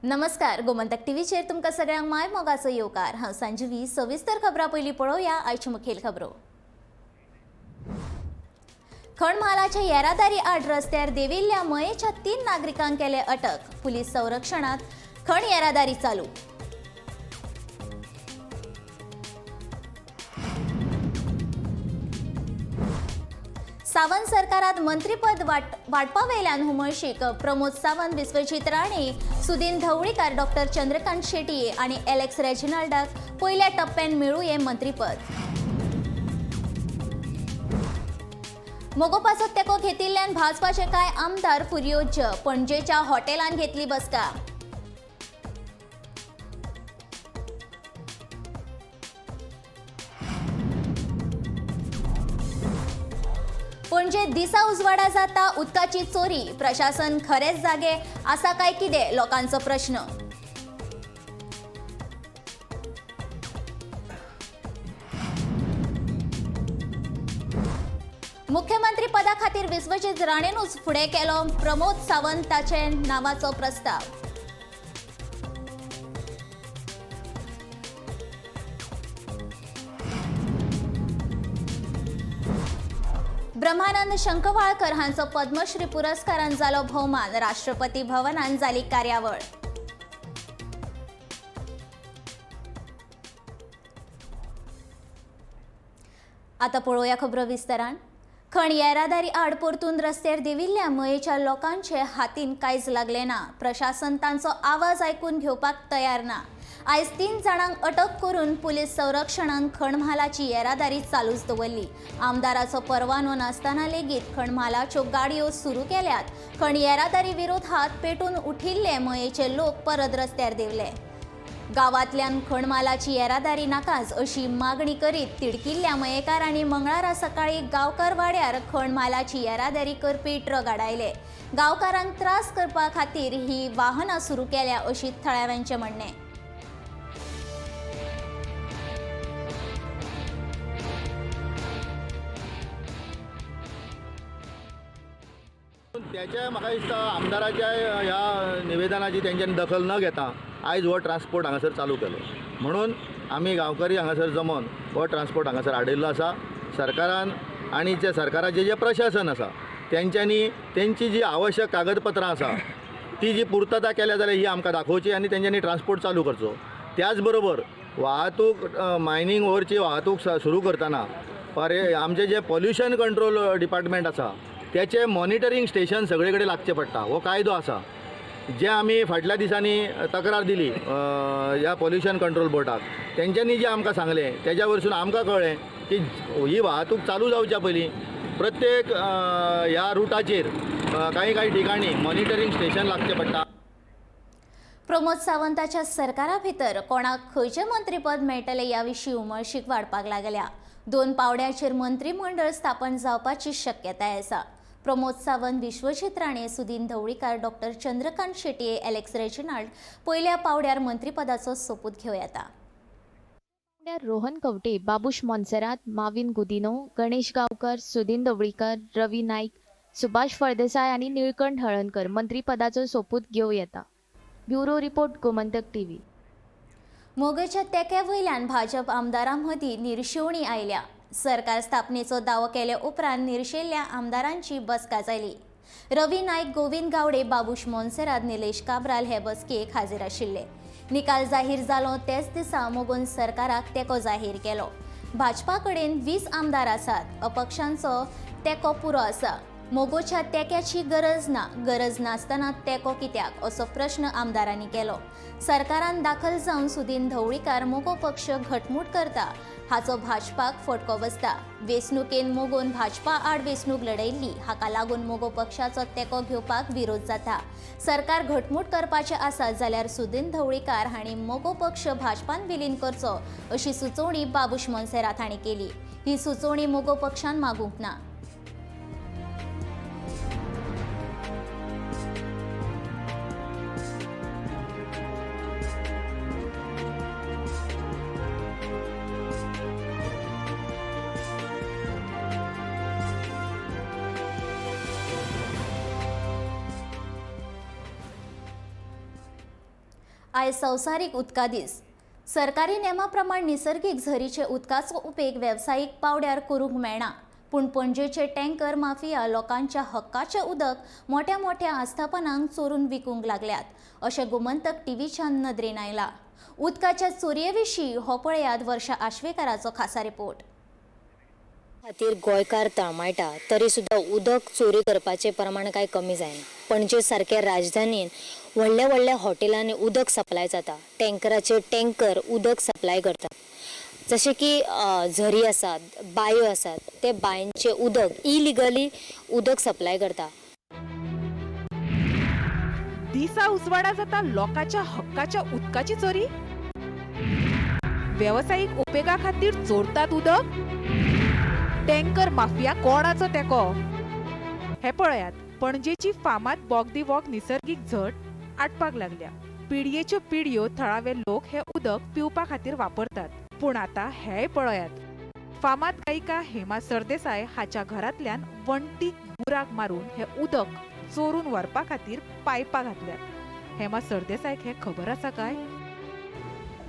नमस्कार, गोमंतक टीव्हीचेर तुमकां सगळ्यांक माय मोगाचो येवकार. हांव संजीवी. सविस्तर खबरां पयलीं पळोवया आयच्यो मुखेल खबरो. खणम्हालाच्या येरादारी आड रस्त्यार देविल्ल्या मयेच्या 3 नागरिकांक केले अटक. पुलीस संरक्षणात खण येरादारी चालू. सावंत सरकारात मंत्रीपद वाटपावेल्यान हुमळशीक. प्रमोद सावंत, विश्वजीत राणे, सुदीन ढवळीकार, डॉक्टर चंद्रकांत शेट्ये आणि एलेक्स रेजिनाल्डाक पयल्या टप्प्यान मेळुये मंत्रीपद. मगोपाचो तेंको घेतिल्ल्यान भाजपाचे कांय आमदार फुर्योज्य. पणजेच्या हॉटेलान घेतली बसका. पणजे दिसा उजवाडा जाता उदकाची चोरी. प्रशासन खरेच जागे आसा काय कितें, लोकांचो प्रश्न. मुख्यमंत्री पदा खातीर विश्वजीत राणेनूच फुडें केलो प्रमोद सावंताचे नावाचो प्रस्ताव. ब्रह्मानंद शंखवाळकर हांचो पद्मश्री पुरस्कारान जालो भोवमान. राष्ट्रपती भवनान जाली कार्यावळ. आता पळोवया खबरो विस्तारान. खण येरादारी आड परतून रस्त्यार देविल्ल्या मयेच्या लोकांचे हातीन कांयच लागलें ना. प्रशासन तांचो आवाज आयकून घेवपाक तयार ना. आयज 3 जाणांक अटक करून पुलीस संरक्षणान खणम्हालाची येरादारी चालूच दवरली. आमदाराचो परवानो नासतना लेगीत खणम्हालाच्यो गाडयो सुरू केल्यात. खण येरादारी विरोधात पेटून उठिल्ले मयेचे लोक परत रस्त्यार देंवले. गांवांतल्यान खणमालाची येरादारी नाकाच अशी मागणी करीत तिडकिल्ल्या मयेकारांनी मंगळारा सकाळी गांवकार वाड्यार खणमालाची येरादारी करपी ट्रक आडायले. गांवकारांक त्रास करपा खातीर ही वाहनां सुरू केल्या अशी थळाव्यांचें म्हणणें. त्याच्या म्हाका दिसता आमदाराच्या ह्या निवेदनाची तेंच्यांनी दखल न घेता आयज हो ट्रान्सपोर्ट हांगासर चालू केलो. म्हणून आमी गांवकरी हांगासर जमोन हो ट्रान्सपोर्ट हांगासर हाडिल्लो आसा. सरकारान आनी जे सरकाराचें जें प्रशासन आसा तेंच्यांनी तेंची जी आवश्यक कागदपत्रां आसा ती जी पुर्तता केल्या जाल्यार ही आमकां दाखोवची आनी तेंच्यांनी ट्रान्सपोर्ट चालू करचो. त्याच बरोबर वाहतूक मायनींग ओवरची वाहतूक सुरू करतना आमचें जें पॉल्युशन कंट्रोल डिपार्टमेंट आसा त्याचें मॉनिटरींग स्टेशन सगळे कडेन लागचें पडटा. हो कायदो आसा. जे आमी फाटल्या दिसांनी तक्रार दिली ह्या पॉल्युशन कंट्रोल बोर्डाक, तेंच्यांनी जें आमकां सांगलें तेज्या वरसून आमकां कळ्ळें की ही वाहतूक चालू जावच्या पयलीं प्रत्येक ह्या रुटाचेर कांय कांय ठिकाणी मॉनिटरींग स्टेशन लागचें पडटा. प्रमोद सावंताच्या सरकारा भितर कोणाक खंयचें मंत्रीपद मेळटलें ह्या विशीं उमळशीक वाडपाक लागल्या. 2 पावड्याचेर मंत्रीमंडळ स्थापन जावपाची शक्यताय आसा. Pramod Sawant, Vishwajit Rane, Sudin Dhavalikar, doctor Chandrakant Shetye, Alex Reginald पयल्या पावड्यार मंत्रीपदाचो सोपूत घेवं येता. रोहन कवटे, बाबूश मोन्सेरात, माविन गुदिनो, गणेश गावकर, सुदीन ढवळीकर, रवी नाईक, सुभाष फळदेसाय आनी निळकंठ हळर्णकर मंत्रीपदाचो सोपूत घेवं येता. Bureau report, Gomantak TV. मोगेच्या तेंक्या वयल्यान भाजप आमदारां मदीं निरशेवणी आयल्या. सरकार स्थापनेचो दावो केले उपरांत निरशेल्ल्या आमदारांची बसका जाली. रवी नाईक, गोविंद गावडे, बाबूश मोन्सेरात, निलेश काब्राल हे बसकेक हाजीर आशिल्ले. निकाल जाहीर जालो तेच दिसा मोगून सरकाराक तेंको जाहीर केलो. भाजपा कडेन 20 आमदार आसात. अपक्षांचो तेंको पुरो आसा. मोगोच्या तेंक्याची गरज ना. गरज नासतना तेंको कित्याक असो प्रश्न आमदारांनी केलो. सरकारान दाखल जावन सुदीन ढवळीकार मोगो पक्ष घटमूट करता हाचो भाजपाक फटको बसता. वेंचणुकेन मोगोन भाजपा आड वेंचणूक लढयल्ली. हाका लागून मोगो पक्षाचो तेंको घेवपाक विरोध जाता. सरकार घटमूट करपाचें आसा जाल्यार सुदीन ढवळीकार हांणी मोगो पक्ष भाजपान विलीन करचो अशी सुचोवणी बाबूश मोन्सेरात हांणी केली. ही सुचोवणी मोगो पक्षान मागूंक ना. आयज संवसारीक उदका दीस. सरकारी नेमा प्रमाण निसर्गीक झरीचे उदकाचो उपेग वेवसायीक पावड्यार करूंक मेळना, पूण पणजेचे टँकर माफिया लोकांच्या हक्काचें उदक मोठ्या मोठ्या आस्थापनांक चोरून विकूंक लागल्यात अशें गोमंतक टीव्हीच्या नदरेन आयलां. उदकाच्या चोरये विशीं हो पळयात वर्षा आश्वेकाराचो खासा रिपोर्ट. खातीर गोंयकार तळमळटा तरी सुद्दां उदक चोरी करपाचें प्रमाण कांय कमी जायना. पणजे सारक्या राजधानीन व्हडल्या व्हडल्या हॉटेलांनी उदक सप्लाय जाता, टँकराचे टँकर उदक सप्लाय करतात. जशें की झरी आसात, बांयो आसात, ते बांयचें उदक इलिगली उदक सप्लाय करता. दिसा उजवाडा जाता लोकांच्या हक्काच्या उदकाची चोरी, वेवसायीक उपेगा खातीर चोरतात उदक, टँकर माफिया कोणाचो तेको. हे पळयात, पणजेची फामाद बोगदी वॉक निसर्गीक झट आटपाक लागल्या. पिडयेच्यो पिडयो थळावे लोक हे उदक पिवपा खातीर वापरतात, पूण आतां हेय पळयात, फामाद गायिका हेमा सरदेसाय हाच्या घरांतल्यान वण्टीक बुराक मारून हे उदक चोरून व्हरपा खातीर पायपां घातल्यात. हेमा सरदेसायक हें खबर आसा काय?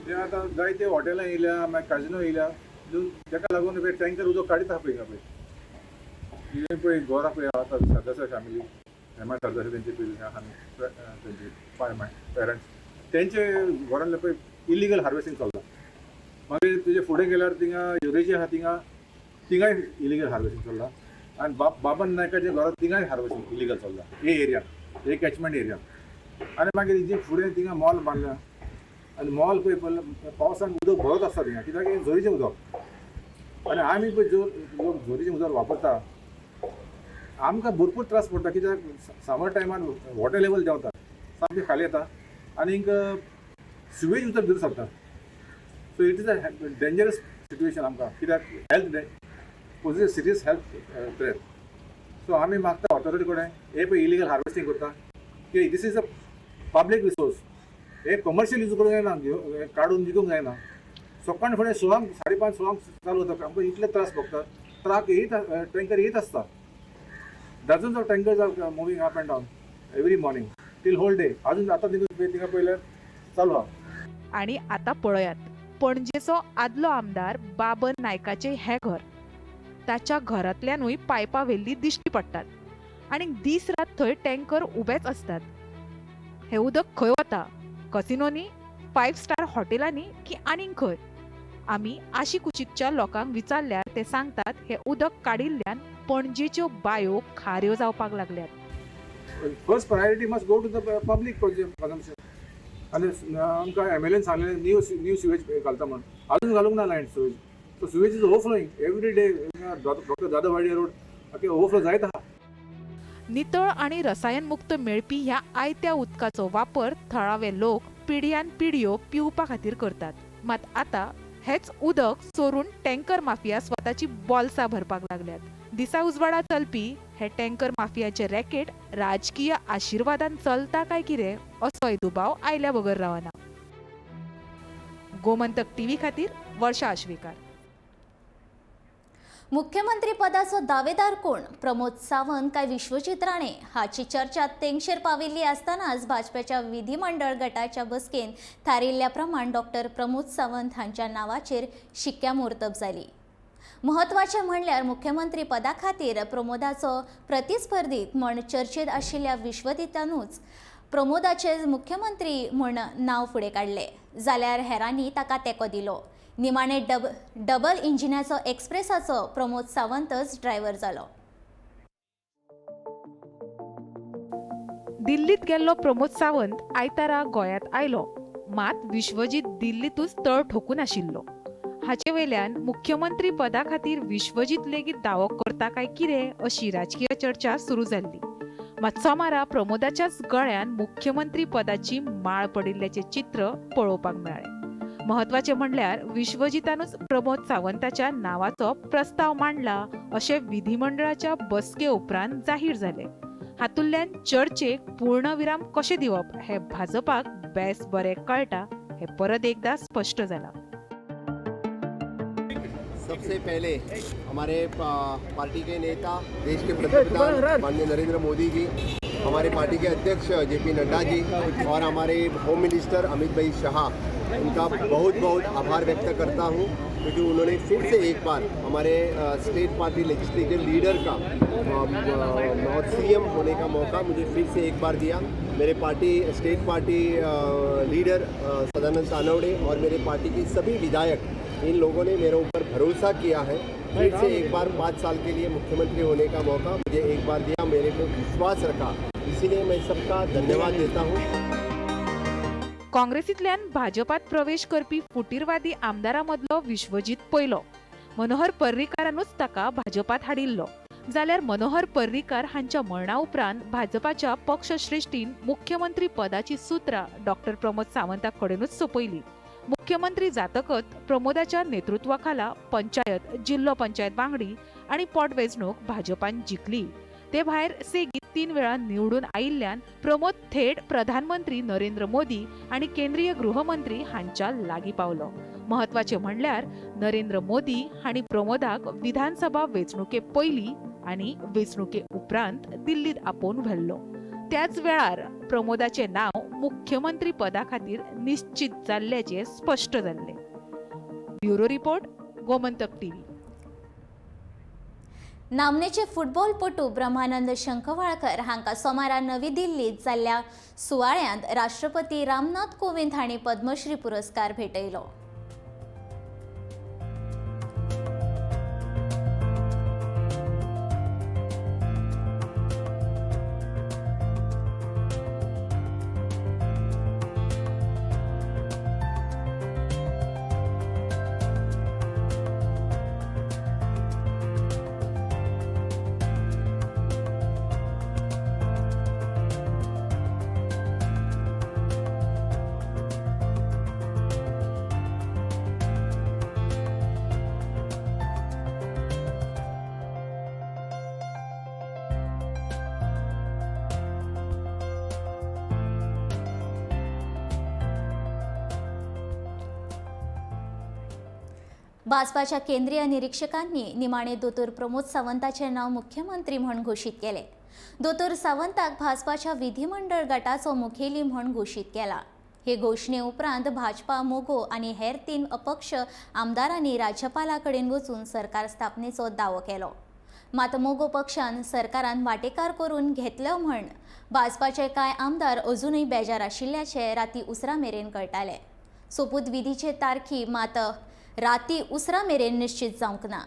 ते आतां जायते हॉटेलां येयल्या, मागीर काजिनो येयल्या, ताका लागून पळय टँकर उदक काडीत आहा पळय हिंगा पळय. इवन पळय घरा पळय आतां सरदेसाय फॅमिली, हेमा सरदेसाय तेंची पळय तेंची पेरंट्स तेंचे घरांतले पळय इलिगल हार्वेस्टींग चल्लां. मागीर तुजे फुडें गेल्यार थिंगा युरेजी आहा, थिंगा थिंगाय इलिगल हार्वेस्टींग चल्लां. आनी बाबन नायकाच्या घरांत थिंगाय हार्वेस्टींग इलिगल चल्लां. हे एरिया, हे कॅचमेंट एरिया. आनी मागीर जे फुडें थिंगा मॉल बांदला आनी मॉल पळय पडल्या पावसान उदक भरत आसता थिंगा, कित्याक हें झरीचें उदक. आनी आमी पळय जो लोक झरीचें उदक वापरता आमकां भरपूर त्रास पडटा, कित्याक समर टायमार वॉटर लेवल देंवता, सामकें खाली येता आनीक सिवेज उदक भितर सरता. So it is a dangerous situation आमकां, कित्याक health poses serious health threat. So आमी मागता ऑथॉरिटी कडेन हे पळय इलिगल हार्वेस्टींग करता की this is a public resource, हे कमर्शियल यूज करूंक जायना, काडून विकूंक जायना. सकाळ फुडें 6 5:30 6 चालू जाता, आमकां इतले त्रास भोगता. ट्रक येयत, टँकर येयत आसता, dozens of tankers are moving up and down every morning till whole day. अजून आतां थिंगा पळयल्यार चालू आहा. आनी आतां पळयात, पणजेचो आदलो आमदार बाबन नायकाचें हें घर, ताच्या घरांतल्यानूय पायपां व्हेल्लीं दिश्टी पडटात आनी दीस रात थंय टँकर उबेच आसतात. हें उदक खंय वता? कसिनोनी, 5 स्टार हॉटेलांनी की आनीक खंय? आमी आशिकुशीकच्या लोकांक विचारल्यार ते सांगतात हें उदक काडिल्ल्यान पणजेच्यो बांयो खाऱ्यो जावपाक लागल्यात. First priority must go to the public consumption. आनी आमकां एम एल एन सांगलें न्यू न्यू सिवेज घालता म्हणून, अजून घालूंक ना line sewage. So sewage is overflowing every day. Doctor Jadhav Wadia road overflow जायत आहा. नितळ आनी रसायनमुक्त मेळपी ह्या आयत्या उदकाचो वापर थळावे लोक पिढ्यान पिढयो पिवपा खातीर करतात. मात आतां हेच उदक चोरून टँकर माफिया स्वताची बोल्सां भरपाक लागल्यात. दिसा उजवाडा चलपी हे टँकर माफियाचे रॅकेट राजकीय आशिर्वादान चलता काय कितें असोय दुबाव आयल्या बगर रावना. गोमंतक टीव्ही खातीर वर्षा आश्वेकार. मुख्यमंत्री पदाचो दावेदार कोण, प्रमोद सावंत काय विश्वजीत राणे हाची चर्चा तेंगशेर पाविल्ली आसतनाच भाजपाच्या विधिमंडळ गटाच्या बसकेन थारिल्ल्या प्रमाण डॉक्टर प्रमोद सावंत हांच्या नांवाचेर शिक्कामोर्तब जाली. म्हत्वाचें म्हणल्यार मुख्यमंत्री पदा खातीर प्रमोदाचो प्रतिस्पर्धी म्हण चर्चेत आशिल्ल्या विश्वजितानूच प्रमोदाचे मुख्यमंत्री म्हूण नांव फुडें काडलें, जाल्यार हेरांनी ताका तेंको दिलो. निमाणे डबल इंजिनाचो एक्सप्रेसाचो प्रमोद सावंतच ड्रायव्हर जालो. दिल्लीत गेल्लो प्रमोद सावंत आयतारा गोंयांत आयलो, मात विश्वजीत दिल्लीतूच तळ ठोकून आशिल्लो. हाचे वयल्यान मुख्यमंत्री पदा खातीर विश्वजीत लेगीत दावो करता काय कितें अशी राजकीय चर्चा सुरू जाल्ली. मात सोमारा प्रमोदाच्याच गळ्यान मुख्यमंत्री पदाची माळ पडिल्ल्याचें चित्र पळोवपाक मेळ्ळें. म्हत्वाचें म्हणल्यार विश्वजितानूच प्रमोद सावंताच्या नांवाचो प्रस्ताव मांडला अशें विधिमंडळाच्या बसके उपरांत जाहीर जालें. हातूंतल्यान चर्चेक पूर्णविराम कशें दिवप हें भाजपाक बेस बरें कळटा हें परत एकदां स्पश्ट जालां. सबसे पहले हमारे पार्टी के नेता, देश के प्रधान माननीय नरेंद्र मोदी जी हमारे पार्टी के अध्यक्ष जेपी नड्डा जी और हमारे होम मिनिस्टर अमित भाई शाह, उनका बहुत बहुत आभार व्यक्त करता हूँ, क्योंकि उन्होंने फिर से एक बार हमारे स्टेट पार्टी लेजिस्लेटिव लीडर का और सीएम होने का मौका मुझे फिर से एक बार दिया। मेरे party state party leader Sadanand Tanavade और मेरे पार्टी के सभी विधायक, इन लोगों ने मेरे ऊपर भरोसा किया है। फिर से एक बार 5 साल के लिए मुख्यमंत्री होने का मौका मुझे एक बार दिया, मेरे को विश्वास रखा, इसीलिए मैं सबका धन्यवाद देता हूँ। काँग्रेसींतल्यान भाजपात प्रवेश करपी फुटीरवादी आमदारां मदलो विश्वजीत पयलो। मनोहर पर्रीकारानूच ताका भाजपात हाडिल्लो। जाल्यार मनोहर पर्रीकार हांच्या मरणा उपरांत भाजपाच्या पक्षश्रेश्ठीन मुख्यमंत्री पदाची सुत्रां डॉक्टर प्रमोद सावंता कडेनूच सोंपयली। मुख्यमंत्री जातकच प्रमोदाच्या नेतृत्वाखाला पंचायत, जिल्लो पंचायत वांगडी आनी पोटवेंचणूक भाजपान जिखली। ते भायर सेगीत 3 वेळा निवडून आयिल्ल्यान प्रमोद थेट प्रधानमंत्री नरेंद्र मोदी आनी केंद्रीय गृहमंत्री हांच्या लागीं पावलो। म्हत्वाचें म्हणल्यार नरेंद्र मोदी हांणी प्रमोदाक विधानसभा वेंचणुके पयलीं आनी वेंचणुके उपरांत दिल्लींत आपोवन व्हेल्लो। त्याच वेळार प्रमोदाचें नांव मुख्यमंत्री पदा खातीर निश्चित जाल्ल्याचें स्पश्ट जाल्लें। Bureau report, Gomantak TV. नामनेचे फुटबॉलपटू ब्रह्मानंद शंखवाळकर हांकां सोमारा नवी दिल्लींत जाल्ल्या सुवाळ्यांत राष्ट्रपती रामनाथ कोविंद हांणी पद्मश्री पुरस्कार भेटयलो। भाजपाच्या केंद्रीय निरीक्षकांनी निमाणे दोतोर प्रमोद सावंताचें नांव मुख्यमंत्री म्हूण घोशीत केलें। दोतोर सावंताक भाजपाच्या विधिमंडळ गटाचो मुखेली म्हूण घोशीत केला। हे घोशणे उपरांत भाजपा, मगो आनी हेर 3 अपक्ष आमदारांनी राज्यपाला कडेन वचून सरकार स्थापनेचो दावो केलो। मात मगो पक्षान सरकारान वाटेकार करून घेतलो म्हूण भाजपाचे कांय आमदार अजुनूय बेजार आशिल्ल्याचें राती उसरां मेरेन कळटालें। सोपूतविधीचे तारखी मात राती उसरां मेरेन निश्चित जावंक ना।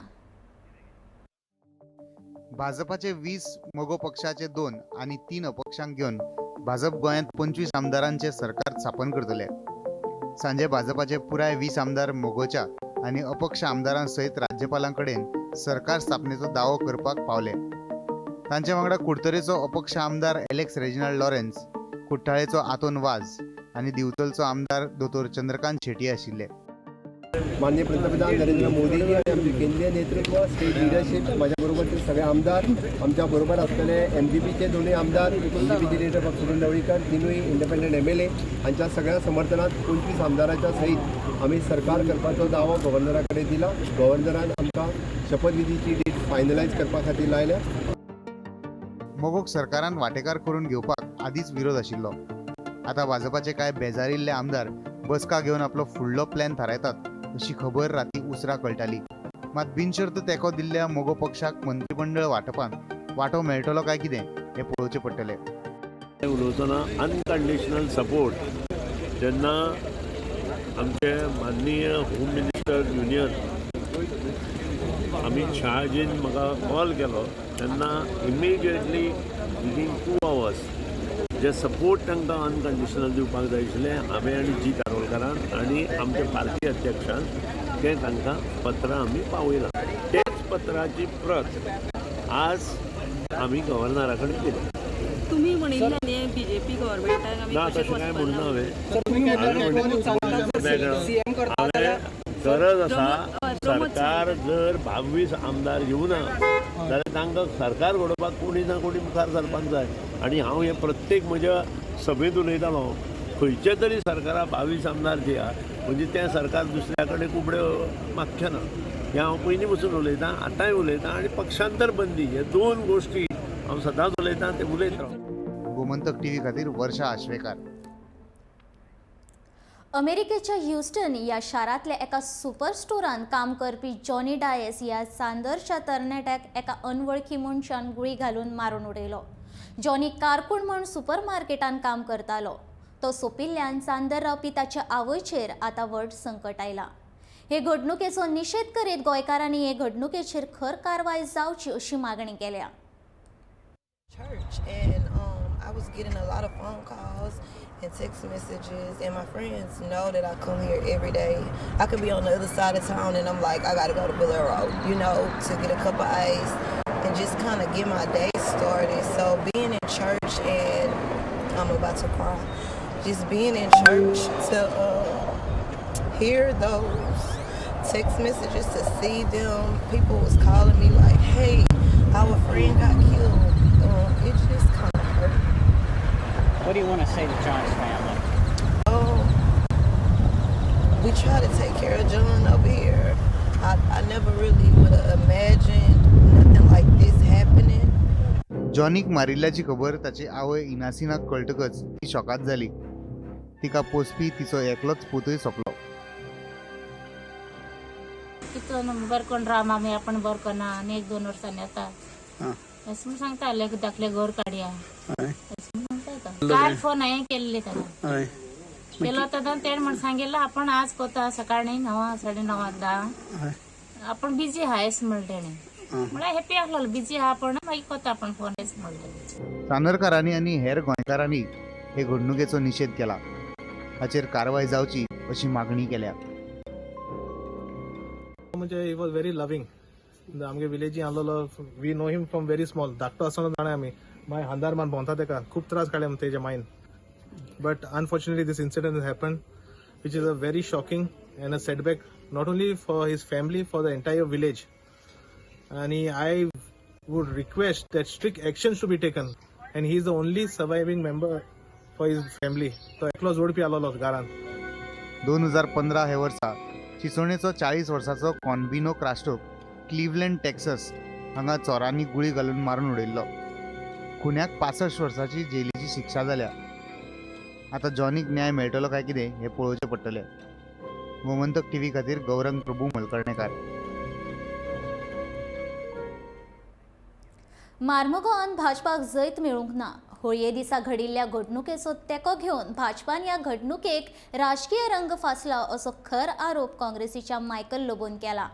भाजपाचे 20, मगो पक्षाचे 2 आनी 3 अपक्षांक घेवन भाजप गोंयांत 25 आमदारांचे सरकार स्थापन करतले। सांजे भाजपाचे पुराय 20 आमदार मगोच्या आनी अपक्ष आमदारां सयत राज्यपालां कडेन सरकार स्थापनेचो दावो करपाक पावले। तांचे वांगडा कुडतरेचो अपक्ष आमदार एलेक्स रेजिनाल्ड लॉरेन्स, कुठ्ठाळेचो आतोन वाज आनी दिवचलचो आमदार दोतोर चंद्रकांत शेट्टी आशिल्ले। माननीय पंतप्रधान नरेंद्र मोदीजी आणि आमचे केंद्रीय नेतृत्व, स्टेट लिडरशीप, माझ्याबरोबरचे सगळे आमदार, आमच्या बरोबर असलेले एमजीपीचे दोन्ही आमदार, एमजीपीचे leader doctor Sunil Dhavalikar, 3 independent MLA हांच्या सगळ्या समर्थनात 25 आमदारांच्या सहित आम्ही सरकार करपाचो दावो गव्हर्नरा कडेन दिला। गव्हर्नरान आमकां शपथविधीची डेट फायनलायज करपा खातीर लायल्या। मगोक सरकारान वाटेकार करून घेवपाक आदींच विरोध आशिल्लो। आतां भाजपाचे कांय बेजारिल्ले आमदार बसका घेवन आपलो फुडलो प्लॅन थारायतात अशी खबर राती उसरां कळटाली। मात बिनशर्त तेंको दिल्ल्या मगो पक्षाक मंत्रिमंडळ वांटपांत वांटो मेळटलो काय कितें हें पळोवचें पडटलें। उलोवचो अनकंडिशनल सपोर्ट जेन्ना आमचे माननीय होम मिनिस्टर ज्युनियर अमित शहाजीन म्हाका कॉल केलो तेन्ना इमिजिएटली विदीन 2 आवर्स जे सपोर्ट तांकां अनकंडिशनल दिवपाक जाय आशिल्लें हांवें आनी जी दारोलकारान आनी आमचे पार्टी अध्यक्षान तें तांकां पत्रां आमी पावयलां। तेच पत्राची प्रत आज आमी गव्हर्नरा कडेन दिली। तुमी म्हणिल्लें न्ही बीजेपी गव्हर्मेंटाक ना तशें कांय म्हणना हांवें। हांवें गरज आसा सरकार जर 22 आमदार घेवना जाल्यार तांकां सरकार घडोवपाक कोणी ना कोणी मुखार सरपाक जाय। आनी हांव हें प्रत्येक म्हज्या सभेंत उलयतालो, खंयचे तरी सरकारा 22 आमदार दिया म्हणजे तें सरकार दुसऱ्या कडेन कुबड्यो मागचें ना। हें हांव पयलीं पसून उलयतां, आतांय उलयतां। आनी पक्षांतर बंदी हे 2 गोश्टी हांव सदांच उलयतां, ते उलयत रावतां। गोमंतक टीव्ही खातीर वर्षा आश्वेकार. अमेरिकेच्या ह्युस्टन ह्या शारांतल्या एका सुपर स्टोरान काम करपी जॉनी डायस ह्या चांदरच्या तरणाट्याक एका अनवळखी मनशान गुळी घालून मारून उडयलो. जॉनी कारकून म्हूण सुपर मार्केटान काम करतालो. तो सोंपिल्ल्यान चांदर रावपी ताच्या आवयचेर आतां व्हड संकट आयलां. हे घडणुकेचो निशेध करीत गोंयकारांनी हे घडणुकेचेर खर कारवाय जावची अशी मागणी केल्या. Church and I was getting a lot of phone calls and text messages, and my friends know that I come here every day. I could be on the other side of town and I'm like, I gotta go to Bolero, you know, to get a cup of ice and just kind of get my day started. So being in church, and I'm about to cry, just being in church to hear those text messages, to see them, people was calling me like, hey, our friend got killed. It just kind of hurt. What do you want to say to John's family? We try to take care of John over here. I never really would have imagined nothing like this happening. जॉनीक मारिल्ल्याची खबर ताची आवय इनासिनाक कळटकच ती शॉकात जाली. तिका पोसपी तिचो एकलोच पुतूय सोंपलो. तितून बरें करून राव मामी, आपण बरें करना आनी 1-2 वर्सांनी येता अशें म्हूण सांगता. धाकलें घर काडया अशें म्हूण सांगता. काल फोन हांवें केल्ले ताका, केलो तेन्ना तेणें म्हण सांगिल्लो आपण आज कोता सकाळी 9 9:30 10 आपण बिजी आहा अशें म्हणलें तेणें. म्हळ्यार हॅपी आसलो बिजी आहा पण मागीर कोता आपण फोन अशें म्हणलें. चांदरकारांनी आनी हेर गोंयकारांनी हे घडणुकेचो निशेध केला. हाचेर कारवाय जावची अशी मागणी केल्या. म्हणजे he was very loving. आमगे विलेजी आसलेलो, we know him from very small. धाकटो आसतना जाणा आमी, मागीर हांदार मान भोंवता तेका, खूब त्रास काडले तेज्या मायन. But unfortunately this incident happen, which is a very shocking and a setback not only for his family, for the entire village. आनी I would request that strict action should be taken, and he is the only surviving member for his family. तो एकलो जोडपी आसलेलो घरान. 2015 हे वर्सा चिचोणेचो 40 वर्साचो कॉन्बिनो Crasto क्लिवलँड Texas हांगा चोरांनी गुळी घालून मारून उडयल्लो. खुन्याक 65 वर्साची जेलीची शिक्षा जाल्या. आतां जॉनीक न्याय मेळटलो काय कितें हें पळोवचें पडटलें. गोमंतक टीव्ही खातीर गौरंग प्रभू मलकर्णेकार. मार्मगोवान भाजपाक जैत मेळूंक ना. होळये दिसा घडिल्ल्या घडणुकेचो तेंको घेवन भाजपान ह्या घडणुकेक राजकीय रंग फासला असो खर आरोप काँग्रेसीच्या मायकल लोबोन केला.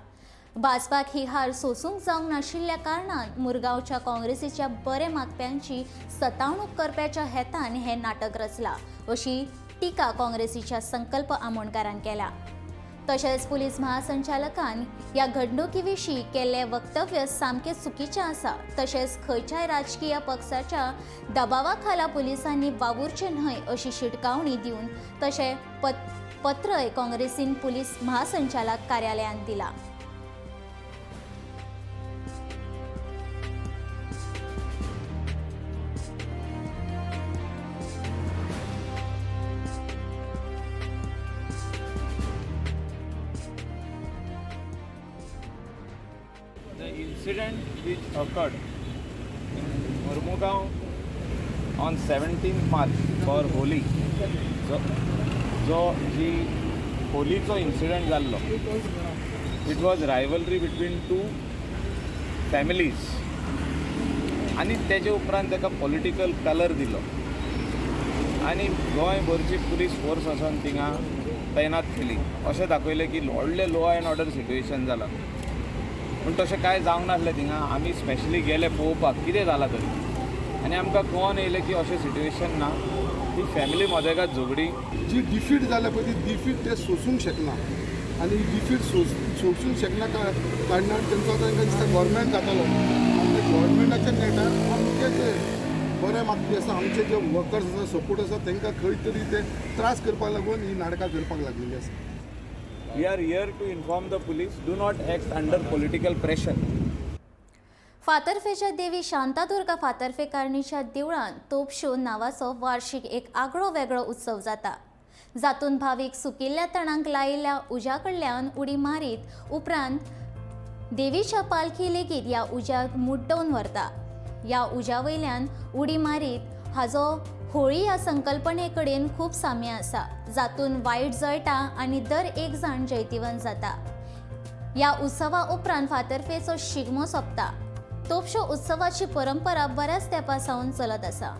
भाजपाक ही हार सोसूंक जावंक नाशिल्ल्या कारणान मुरगांवच्या काँग्रेसीच्या बरे मागप्यांची सतावणूक करप्याच्या हेतान हें नाटक रचलां अशी टिका काँग्रेसीच्या संकल्प आमोणकारान केल्या. तशेंच पुलीस महासंचालकान ह्या घडणुके विशीं केल्लें वक्तव्य सामकें चुकीचें आसा. तशेंच खंयच्याय राजकीय पक्षाच्या दबावा खाला पुलिसांनी वावुरचें न्हय अशी शिटकावणी दिवन तशें पत्रय काँग्रेसीन पुलीस महासंचालक कार्यालयांत दिलां. The incident which occurred in Mormugao on 17th March for Holi, जो जी होलीचो इन्सिडंट जाल्लो, it was rivalry between two families आनी तेजे उपरांत ताका पॉलिटिकल कलर दिलो आनी गोंयभरची पुलीस फोर्स वचोन थिंगा तैनात केली. अशें दाखयलें की व्हडलें लॉ एंड ऑर्डर सिट्युएशन जालां, पूण तशें कांय जावंक नासलें. थिंगा आमी स्पेशली गेले पळोवपाक कितें जालां तरी, आनी आमकां कळोन येयलें की अशें सिट्युएशन ना. ती फॅमिली मदेगात झगडी जी डिफीट जाल्या पळय ती डिफीट ते सोसूंक शकना आनी डिफीट सोसूंक शकना कारणान तेंचो आतां तांकां दिसता गव्हर्मेंट जातलो आनी ते गव्हर्मेंटाच्या नेटार आमचे जे बरे मागपी आसा, आमचे जे वर्कर्स आसा, सपोर्ट आसा, तांकां खंय तरी ते त्रास करपाक लागून ही नाटकां करपाक लागलेली आसा. We are here to inform the police, do not act under political pressure. फातर्फेच्या देवी शांतादुर्गा फातर्फेकारणीच्या देवळांत तोपशो नांवाचो वार्षिक एक आगळो वेगळो उत्सव जाता, जातून भावीक सुकिल्ल्या तणांक लायिल्ल्या उज्या कडल्यान उडी मारीत उपरांत देवीच्या पालखी लेगीत ह्या उज्याक मुड्डोवन व्हरता. ह्या उज्या वयल्यान उडी मारीत हाजो होळी ह्या संकल्पने कडेन खूब साम्य आसा, जातून वायट जळटा आनी दर एक जाण जैतिवंत जाता. ह्या उत्सवा उपरांत फातर्फेचो शिगमो सोंपता. तोपशो उत्सवाची परंपरा बऱ्याच तेंपा सावन चलत आसा.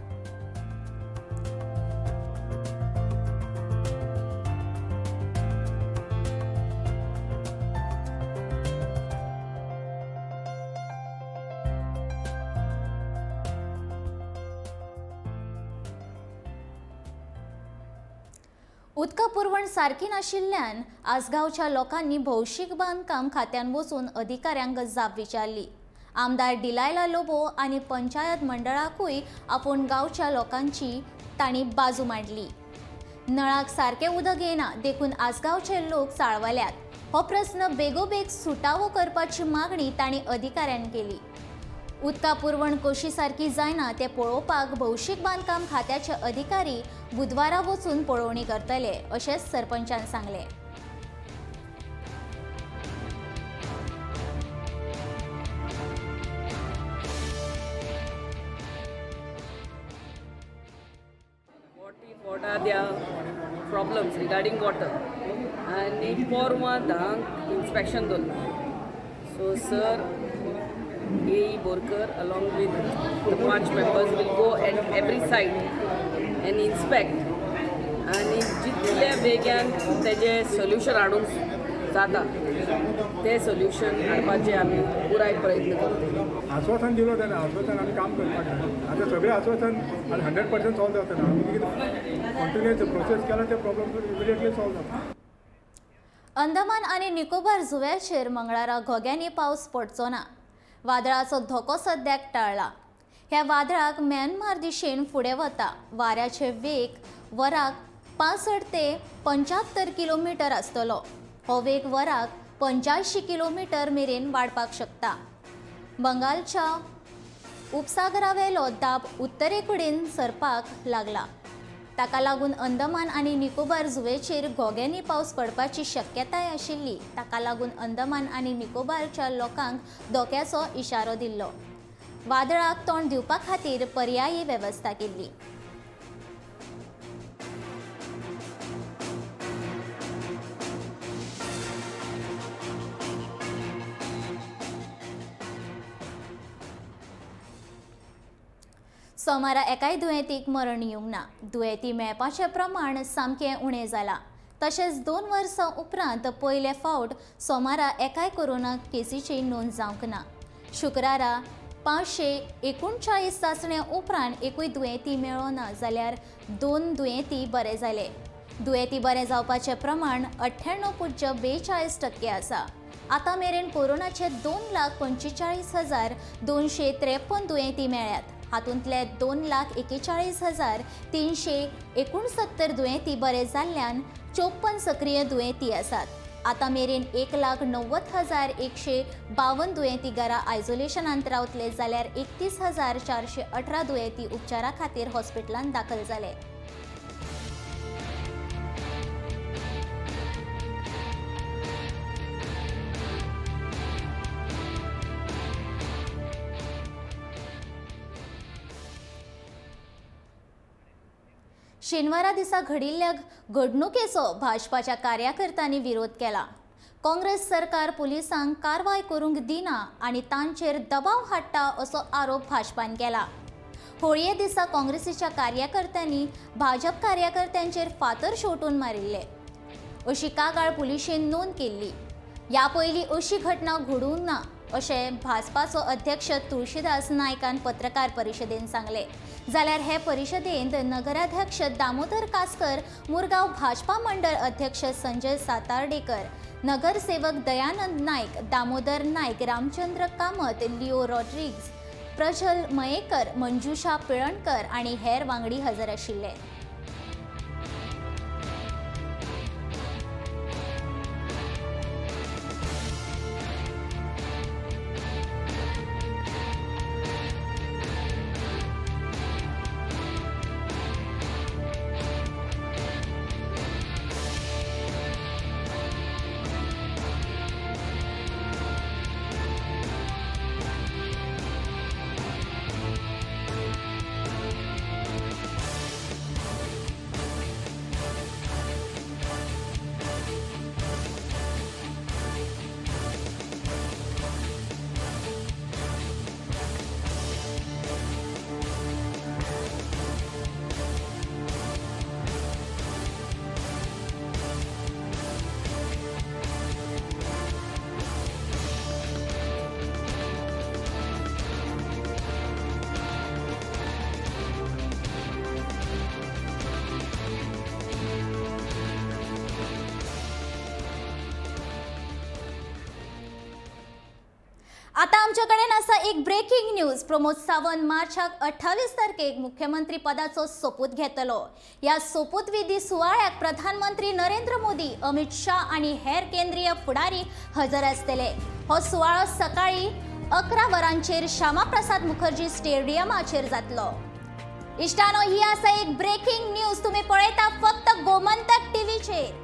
उदका पुरवण सारकी नाशिल्ल्यान आसगांवच्या लोकांनी भौशीक बांदकाम खात्यान वचून अधिकाऱ्यांक जाप विचारली. आमदार डिलायला लोबो आनी पंचायत मंडळाकूय आपोवन गांवच्या लोकांची तांणी बाजू मांडली. नळाक सारकें उदक येना देखून आसगांवचे लोक चाळवल्यात. हो प्रस्न बेगोबेग सुटावो करपाची मागणी तांणी अधिकाऱ्यांक केली. उदका पुरवण कशी सारकी जायना तें पळोवपाक भौशीक बांदकाम खात्याचे अधिकारी बुधवारा वचून पळोवणी करतले अशें सरपंचान सांगलें. What are their problems regarding water? आनी पोरवां 10 इन्स्पेक्शन दवरलां. So sir A.E. Borkar along with the 5 members will go at every site and inspect आनी जितल्या बेगान तेजें सोल्युशन हाडूंक जाता तें सोल्युशन हाडपाचें आमी पुराय प्रयत्न करतले. आश्वासन दिलो तेणें, आश्वासन आमी काम करपाक जाय. आतां सगळें आश्वासन 100% सॉल्व जाता ना, आमी कितें कंटिन्युअस प्रोसेस केला ते प्रॉब्लम इमिडिएटली सॉल्व जाता. अंदमान आनी निकोबार जुंव्याचेर मंगळारा घोग्यांनी पावस पडचो ना. वादळाचो धोको सद्याक टाळ्ळा. ह्या वादळाक म्यानमार दिशेन फुडें वता. वाऱ्याचे वेग वराक 65 ते 75 किलोमिटर आसतलो. हो वेग वराक 85 किलोमिटर मेरेन वाडपाक शकता. बंगालच्या उपसागरावेलो दाब उत्तरेकडेन सरपाक लागला. ताका लागून अंदमान आनी निकोबार जुंवेचेर घोग्यांनी पावस पडपाची शक्यताय आशिल्ली. ताका लागून अंदमान आनी निकोबारच्या लोकांक धोक्याचो इशारो दिल्लो. वादळाक तोंड दिवपा खातीर पर्यायी वेवस्था केल्ली. सोमारा एकाय दुयेंतीक मरण येवंक ना. दुयेंती मेळपाचें प्रमाण सामकें उणें जालां. तशेंच 2 वर्सां उपरांत पयले फावट सोमारा एकाय कोरोना केसीची नोंद जावंक ना. शुक्रारा 539 चांचण्या उपरांत एकूय दुयेंती मेळ्ळो ना जाल्यार 2 दुयेंती बरे जाले. दुयेंती बरे जावपाचें प्रमाण 98.42% आसा. आतां मेरेन कोरोनाचे 2,45,253 दुयेंती मेळ्ळ्यात. हातूंतले 2,41,369 दुयेंती बरे जाल्ल्यान 54 सक्रीय दुयेंती आसात. आतां मेरेन 1,90,152 दुयेंती घरा आयसोलेशनांत रावतले जाल्यार 31,418 दुयेंती उपचारा खातीर हॉस्पिटलांत दाखल जाले. शेनवारा दिसा घडिल्ल्या घडणुकेचो भाजपाच्या कार्यकर्त्यांनी विरोध केला. काँग्रेस सरकार पुलिसांक कारवाय करूंक दिना आनी तांचेर दबाव हाडटा असो आरोप भाजपान केला. होळये दिसा काँग्रेसीच्या कार्यकर्त्यांनी भाजप कार्यकर्त्यांचेर फातर शेवटून मारिल्ले अशी कागाळ पुलिशेन नोंद केल्ली. ह्या पयलीं अशी घटना घडूंक ना अशें भाजपाचो अध्यक्ष तुळशीदास नायकान पत्रकार परिशदेन सांगलें. जाल्यार हे परिशदेंत नगराध्यक्ष दामोदर कासकर, मुरगांव भाजपा मंडळ अध्यक्ष संजय सातार्डेकर, नगरसेवक दयानंद नायक, दामोदर नायक, रामचंद्र कामत, लिओ रॉड्रिग्ज, प्रजल मयेकर, मंजुषा पिळणकर आनी हेर वांगडी हजर आशिल्ले. आता आमचे कडेन आसा एक ब्रेकिंग न्यूज. प्रमोद सावंत मार्चाक 28 तारखेक मुख्यमंत्री पदाचो सोपूत घेतलो. ह्या सोपूतविधी सुवाळ्याक प्रधानमंत्री नरेंद्र मोदी, अमित शाह आनी हेर केंद्रीय फुडारी हजर आसतले. हो सुवाळो सकाळी 11 वरांचेर श्यामाप्रसाद मुखर्जी स्टेडियमाचेर जातलो. इश्टानो, ही आसा एक ब्रेकिंग न्यूज. तुमी पळयता फक्त गोमंतक टीव्हीचेर.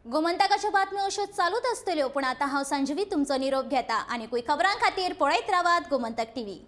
गोमंतकाच्यो बातम्यो अश्यो चालूच आसतल्यो, पूण आतां हांव संजीवी तुमचो निरोप घेता आनी खबरां खातीर पळयत रावात गोमंतक टीव्ही.